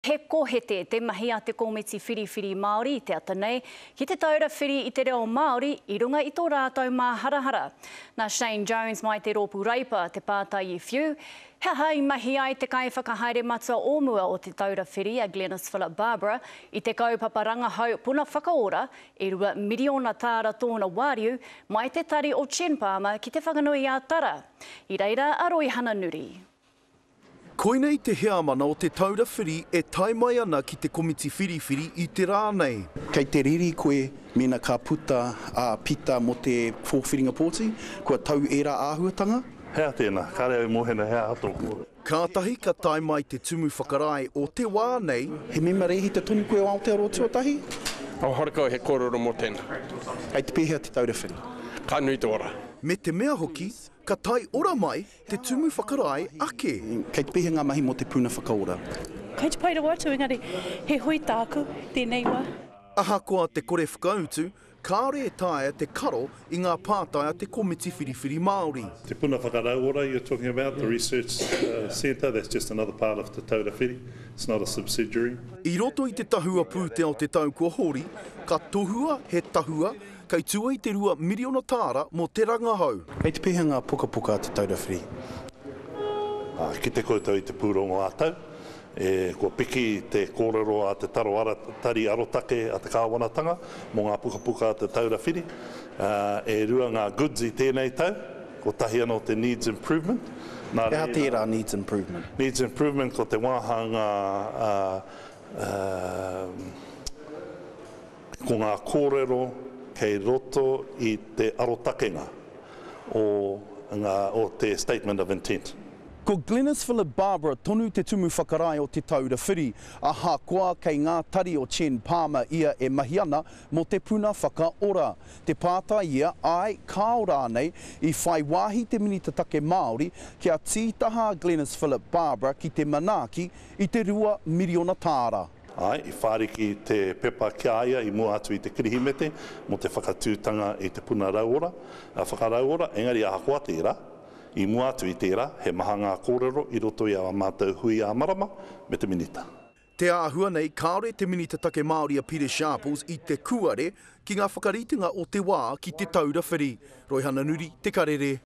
He kohete te mahi a te Komiti Whiriwhiri Māori i te ata nei ki Te Taura Whiri i te Reo Māori i runga i tō rātou māharahara. Nā Shane Jones mai te Rōpū Reipa te pātai i whiu, he aha i mahi ai te kaiwhakahaere matua o mua o Te Taura Whiri a Glenis Philip-Barbara i te kaupapa rangahau puna whakaora e 2 miriona tāra tōna wāriu mai te tari o Chen Palmer ki Te Whanganui-ā-Tara. I reira a Roihana Nuri. Koinei te heamana o Te Taura Whiri e tae mai ana ki te komiti whiriwhiri i te rā nei. Kei te riri koe mēnā ka puta a Pita mō te kōwhiringa pōti, kua tau ērā āhuatanga? He aha tēnā? Kāre au i mōhena he aha tō kōrero. Kātahi ka tae mai te tumu whakarae o te wā nei. He mema rēhita tonu koe o Aotearoa Tuatahi? Oh, horakau he kōrero mō tēnā. Kei te pēhea Te Taura Whiri? Ka nui te ora. Me te mea hoki, ka tae ora mai Te Tumu Whakarae ake. Kei te pēhea ngā mahi mō te puna whakaora? Kei te pai rawa atu, engari he hui tāku tēnei wā. Ahakoa te kore whakautu, kāore e taea te karo i ngā pātai a te Komiti Whiriwhiri Māori. Te Puna Whakarauora you're talking about, the research centre, that's just another part of Te Taura Whiri, it's not a subsidiary. I roto i te tahua pūtea o te tau kua hori, ka tohua he tahua Kei tua i te 2 miriona tāra mō te rangahau. Kei te pēhea ngā pukapuka a Te Taura Whiri? Ā, kite koutou i te pūrongo ā-tau, e, kua piki te kōrero a te Taro Ara, Tari Arotake a te Kāwanatanga mō ngā pukapuka a Te Taura Whiri. Ā, e rua ngā goods i tēnei tau, kotahi anō te needs improvement. Nā He aha reira. tērā needs improvement? Needs improvement ko te wāhanga, ā, ā, Ko ngā kōrero kei roto i te arotakenga o ngā, o te Statement of Intent. Ko Glenis Philip-Barbara tonu te tumu whakarae o Te Taura Whiri, ahakoa kei ngā tari o Chen Palmer ia e mahi ana mō te puna whakaora. Te pātai ia, āe, kāo rānei, i whai wāhi te Minita Take Māori kia tītaha a Glenis Philip-Barbara ki te manaaki i te 2 miriona tāra. Āe, i whāriki te pepa ki a ia i mua atu i te Kirihimete mō te whakatūtanga i te puna rauora, whakarauora, engari ahakoa tērā, i mua atu i tērā, he maha ngā kōrero i roto i ā mātou hui ā-marama me te Minita. Te āhua nei, kāore te Minita Take Māori a Pita Sharples i te kūare ki ngā whakaritenga o te wā ki Te Taura Whiri. Roihana Nuri, Te Karere.